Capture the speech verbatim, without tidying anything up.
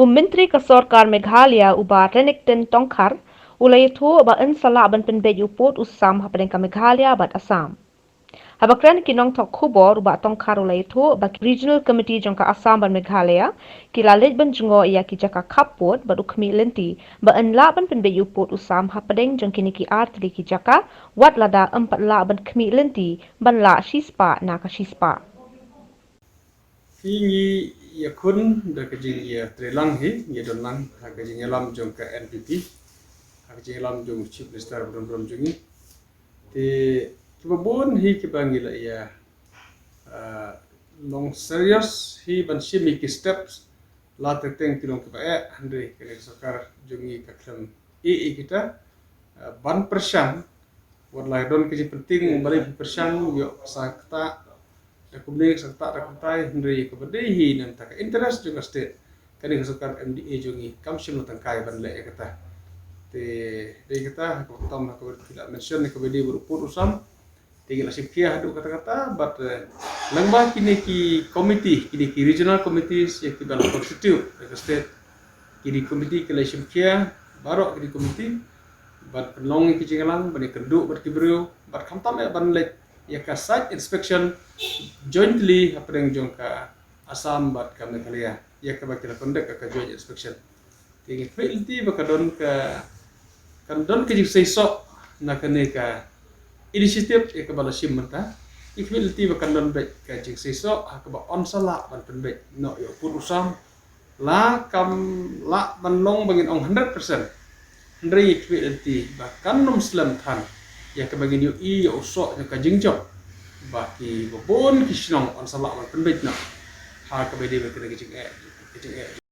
Myntri ka sorkar Meghalaya u Bah Renikton Tongkhar u la ïathuh ba yn sa lah ban pynbeit ïa u pud u sam hapdeng ka Meghalaya bad Assam. Haba kren ki nongthoh khubor, u Bah Tongkhar u la ïathuh ba ki Regional Committee jong ka Assam bad Meghalaya ki la leit ban jngoh ïa ki jaka khappud bad u khmih lynti ba yn lah ban pynbeit ïa u pud u sam hapdeng jong kine ki artylli ki jaka, wat lada ym pat lah ban khmih lynti ban lah shispah na ka shispah. Hi ngi ïakhun da ka jingïatreilang hi, ngi don lang ha ka jingïalam jong ka N P P, ha ka jingïalam jong Chief Minister ba don burom jong ngi. Te kiba bun hi kiba ngi la ïa long serious hi ban shim hi ki steps, la teng teng ki long kiba eh, hynrei kane ka sorkar jong ngi ka khlem ïeh ïa kita ban pyrshang. Wat la don ka jingpynting balei pyrshang ïoh sa kata da kumne sa kata da kumtai, hynrei kaba dei hi na ka bynta ka interest jong ka state, kane ka sorkar M D A jong ngi kam shym la tyngkai ban leh ïa kata. Te dei kata ha kaba tam ha kaba ki la mention ïa kaba dei bad u pud u sam. Te ngi la shim khia haduh katta katta bad lyngba kine ki committee, kine ki regional committees ïa kiba la constitute da ka state. Kine ki committee ki la shim khia baroh kine ki committee ban pynlong ïa ki jingïalang, ban ïakynduh bad ki briew bad khamtam eh ban leit ïa ka site inspection jointly hapdeng jong ka Assam bad ka Meghalaya, ïa kaba ki la conduct ka joint inspection. Te ngi khmih lynti ba ka don ka, kan don ka jingseisoh na kane ka initiative ïa kaba la shim mynta. Ngi khmih lynti ba kan don beit ka jingseisoh ha kaba yn sa lah ban pynbeit noh ïa u pud u sam. La kam lah ban long ba ngin ong hundred percent, hynrei ngi khmih lynti ba kan nym slem than ïa kaba ngin ïohi ïa u soh jong ka jingjop ba kiba bun ki shnong yn sa lah ban pynbeit noh ha kaba dei bad kane ka jingeh, ka jingeh.